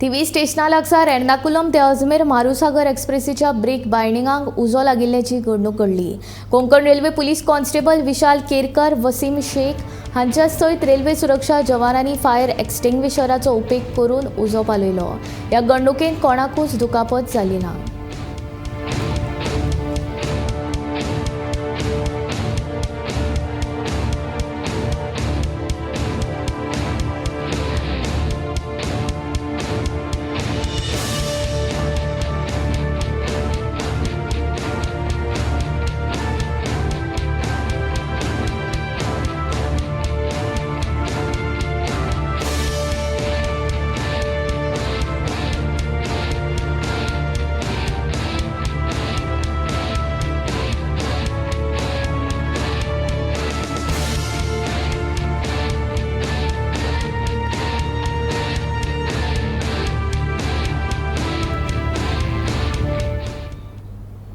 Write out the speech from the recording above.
थिवी स्टेशना लागसार एर्नाकुलम ते अजमेर मारुसागर एक्सप्रेसीच्या ब्रेक बायंडिंगाक उजो लागिल्ल्याची घडणूक घडली. Konkan railway police constable Vishal Kerkar, Wasim Shaikh हांच्या सयत रेल्वे सुरक्षा जवानांनी फायर एक्सटिंग्विशराचो उपेग करून उजो पालयलो. ह्या घडणुकेंत कोणाकूच दुखापत जाली ना.